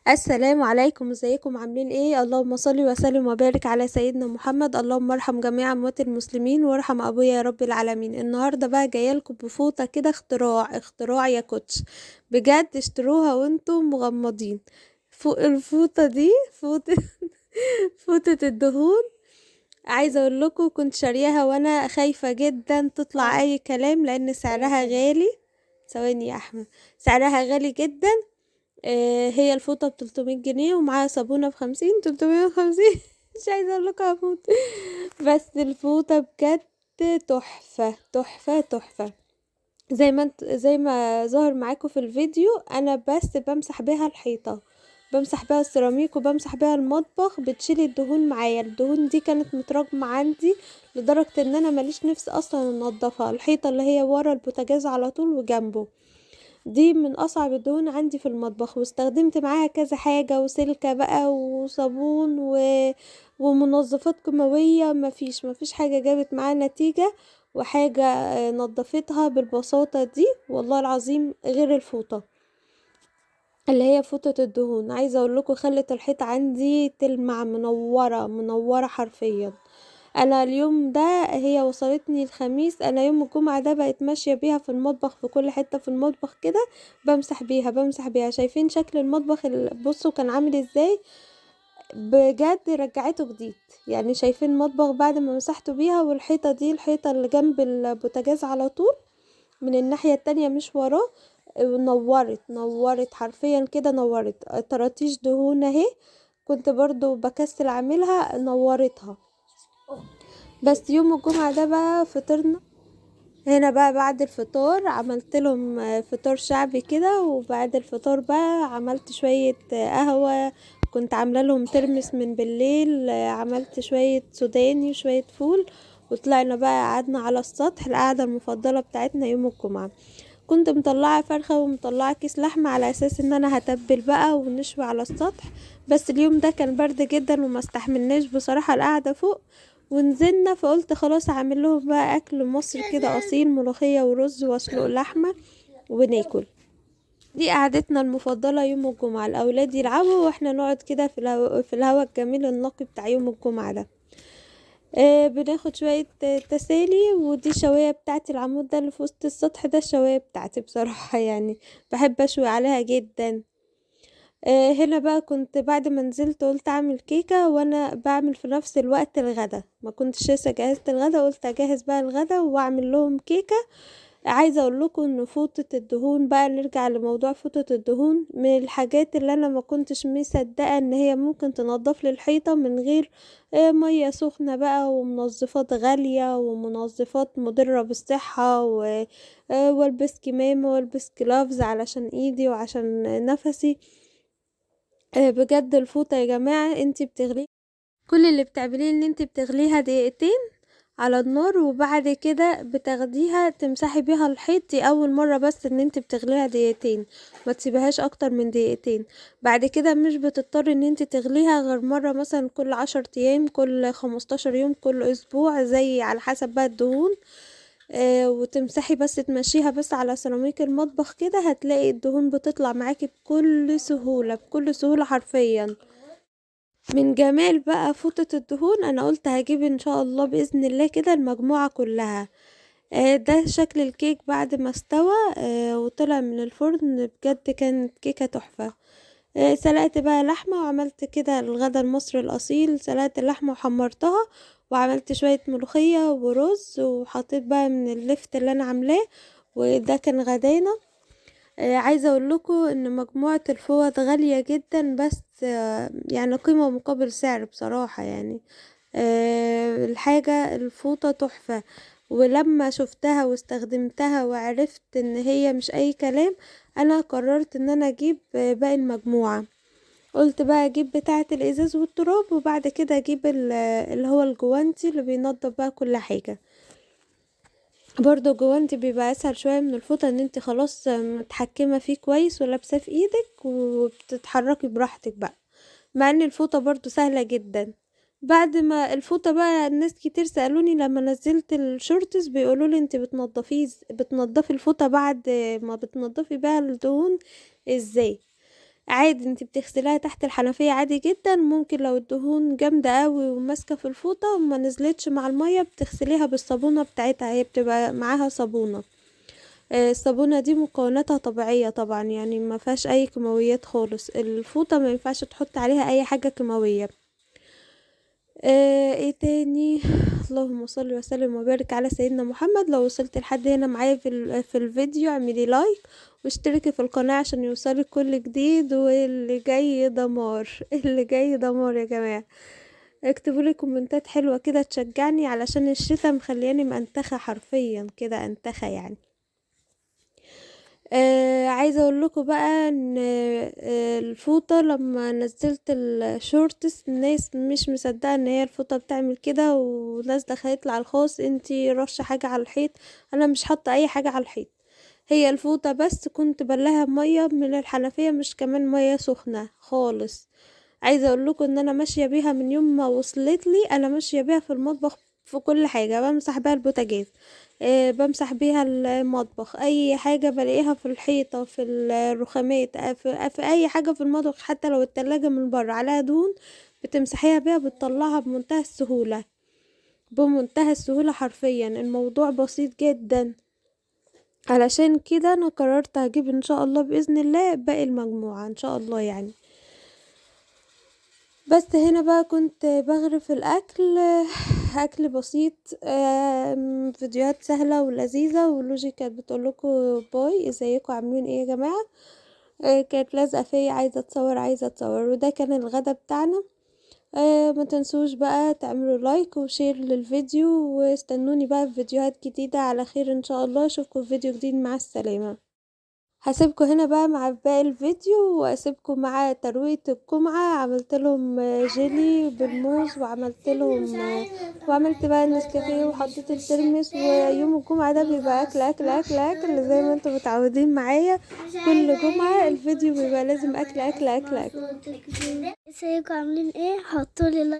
السلام عليكم، ازيكم عاملين ايه؟ اللهم صل وسلم وبارك على سيدنا محمد. اللهم ارحم جميع اموات المسلمين وارحم ابويا يا رب العالمين. النهارده بقى جاية لكم بفوطه كده اختراع اختراع يا كوتش، بجد اشتروها وانتم مغمضين. فوق الفوطه دي فوطه فوطه الدهون، عايزه اقول لكم كنت شارياها وانا خايفة جدا تطلع اي كلام لان سعرها غالي. ثواني يا احمد، سعرها غالي جدا. هي الفوطه ب300 جنيه ومعاها صابونه ب50، 350. مش عايزه اقول لكم هموت، بس الفوطه بجد تحفة تحفة تحفة. زي ما ظهر معاكم في الفيديو، انا بس بمسح بيها الحيطة، بمسح بيها السيراميك وبمسح بيها المطبخ، بتشيل الدهون معايا. الدهون دي كانت متراكمه عندي لدرجة ان انا ماليش نفس اصلا انضفها. الحيطة اللي هي ورا البوتاجاز على طول وجنبه دي من اصعب الدهون عندي في المطبخ، واستخدمت معاها كذا حاجة، وسلكه بقى وصابون ومنظفات كيماوية، مفيش حاجة جابت معاها نتيجة وحاجه نظفتها بالبساطة دي والله العظيم، غير الفوطه اللي هي فوطه الدهون. عايزه اقول لكم خلت الحيط عندي تلمع، منورة منورة حرفيا. انا اليوم ده هي وصلتني الخميس، انا يوم الجمعة ده بقت ماشية بيها في المطبخ، في كل حتة في المطبخ كده بمسح بيها بمسح بيها. شايفين شكل المطبخ بصوا كان عامل ازاي، بجد رجعته جديد. يعني شايفين المطبخ بعد ما مسحته بيها، والحيطه دي الحيطة اللي جنب البوتاجاز على طول من الناحية التانية مش وراه، نورت نورت حرفيا كده، نورت. طراطيش دهون اهي كنت برضو بكسل اعملها، نورتها. بس يوم الجمعة ده بقى فطرنا هنا بقى. بعد الفطار عملت لهم فطار شعبي كده، وبعد الفطار بقى عملت شوية قهوة، كنت عاملة لهم ترمس من بالليل، عملت شوية سوداني وشوية فول، وطلعنا بقى قعدنا على السطح، القعدة المفضلة بتاعتنا يوم الجمعة. كنت مطلعة فرخة ومطلعة كيس لحمة على اساس ان انا هتبل بقى ونشوي على السطح، بس اليوم ده كان برد جدا وما استحملناش بصراحة القعدة فوق، ونزلنا. فقلت خلاص هعمل لهم بقى اكل مصري كده اصيل، ملوخية ورز واسلق لحمة وناكل. دي قعدتنا المفضلة يوم الجمعة، الاولاد يلعبوا واحنا نقعد كده في الهوا الجميل النقي بتاع يوم الجمعة ده. بناخد شوية تسالي. ودي الشواية بتاعتي، العمود ده اللي في وسط السطح ده الشواية بتاعتي بصراحة، يعني بحب اشوي عليها جدا. هنا بقى كنت بعد ما نزلت قلت اعمل كيكة، وانا بعمل في نفس الوقت الغدا، ما كنتش لسه جهزت الغدا، قلت اجهز بقى الغدا واعمل لهم كيكة. عايزة اقول لكم ان فوطة الدهون بقى، نرجع لموضوع فوطة الدهون، من الحاجات اللي انا ما كنتش مصدقة ان هي ممكن تنظف لي الحيطة من غير مية سخنة بقى ومنظفات غالية ومنظفات مضرة بالصحة، والبس كمامة والبس جلافز علشان ايدي وعشان نفسي. بجد الفوطة يا جماعة انتي بتغلي، كل اللي بتعمليه ان انتي بتغليها دقيقتين على النار، وبعد كده بتاخديها تمسحي بيها الحيط. دي اول مرة بس ان انتي بتغليها دقيقتين، ما تسيبهاش اكتر من دقيقتين. بعد كده مش بتضطري ان انتي تغليها غير مرة مثلا كل 10 ايام، كل 15 يوم، كل اسبوع، زي على حسب بقى الدهون. وتمسحي بس، تمشيها بس على سيراميك المطبخ كده، هتلاقي الدهون بتطلع معاكي بكل سهولة، بكل سهولة حرفيا. من جمال بقى فوطة الدهون انا قلت هجيب ان شاء الله بإذن الله كده المجموعة كلها. ده شكل الكيك بعد ما استوى، وطلع من الفرن، بجد كانت كيكة تحفة. سلقت بقى لحمة وعملت كده الغدا المصري الأصيل، سلقت اللحمة وحمرتها وعملت شوية ملوخية ورز، وحطيت بقى من اللفت اللي انا عاملاه، وده كان غدانا. عايزة اقول لكم ان مجموعة الفوط غالية جدا، بس يعني قيمة مقابل سعر بصراحة. الحاجة الفوطة تحفة، ولما شفتها واستخدمتها وعرفت ان هي مش اي كلام، انا قررت ان انا اجيب باقي المجموعة. قلت بقى اجيب بتاعة الازاز والتراب، وبعد كده اجيب اللي هو الجوانتي اللي بينظف بقى كل حاجة. برضو الجوانتي بيبقى اسهل شوية من الفوطة، ان انت خلاص متحكمة فيه كويس ولابساه في ايدك وبتتحركي براحتك بقى، مع ان الفوطة برضو سهلة جدا. بعد ما الفوطة بقى، الناس كتير سألوني لما نزلت ال shorts، بيقولولي انت بتنظفي الفوطة بعد ما بتنظفي بقى الدهون ازاي؟ عادي انتي بتغسليها تحت الحنفية عادي جدا. ممكن لو الدهون جامدة قوي وماسكة في الفوطة وما نزلتش مع المية بتغسليها بالصابونة بتاعتها، هي بتبقى معاها صابونة. الصابونة دي مكوناتها طبيعية طبعا، يعني ما فيهاش اي كيماويات خالص. الفوطة ما ينفعش تحط عليها اي حاجة كيماوية. ايه تاني؟ اللهم صل وسلم وبارك على سيدنا محمد. لو وصلت لحد هنا معايا في الفيديو اعملي like واشتركي في القناة عشان يوصلك كل جديد، واللي جاي دمار، اللي جاي دمار يا جماعة. اكتبوا لي كومنتات حلوة كده تشجعني، علشان الشتا مخلياني منتخة حرفيا كده، انتخة يعني. عايزة اقول لكم بقى ان الفوطة لما نزلت ال shorts الناس مش مصدقة ان هي الفوطة بتعمل كده، وناس دخلت لي على الخاص انتي رشه حاجة على الحيط. انا مش حاطة اي حاجة على الحيط، هي الفوطة بس كنت بلها مية من الحنفية، مش كمان مية سخنة خالص. عايزة اقول لكم ان انا ماشية بيها من يوم ما وصلت لي، انا ماشية بيها في المطبخ في كل حاجة، بمسح بيها البوتاجاز، بمسح بيها المطبخ، اي حاجة بلاقيها في الحيطة، في الرخامات، في اي حاجة في المطبخ، حتى لو التلاجة من بره عليها دهون بتمسحيها بيها بتطلعها بمنتهى السهولة، بمنتهى السهولة حرفيا. الموضوع بسيط جدا. علشان كده انا قررت هجيب ان شاء الله بإذن الله باقي المجموعة ان شاء الله يعني. بس هنا بقى كنت بغرف الاكل، اكل بسيط، فيديوهات سهلة ولذيذة. ولوجي كانت بتقول لكم bye، ازيكم عاملين ايه يا جماعة؟ كانت لازقة فيا عايزة اتصور عايزة اتصور. وده كان الغدا بتاعنا. ما تنسوش بقى تعملوا like و share للفيديو، واستنوني بقى في فيديوهات جديدة على خير ان شاء الله. اشوفكم في فيديو جديد، مع السلامة. هسيبكم هنا بقى مع باقي الفيديو، واسيبكم مع تروية الجمعة. عملت لهم جيلي بالموز، وعملت بقى النسكافيه، وحطيت الترمس. ويوم الجمعة ده بيبقى اكل اكل اكل اكل زي ما انتم متعودين معايا، كل جمعة الفيديو بيبقى لازم اكل اكل اكل اكل. ازيكم عاملين ايه؟ حطولي like.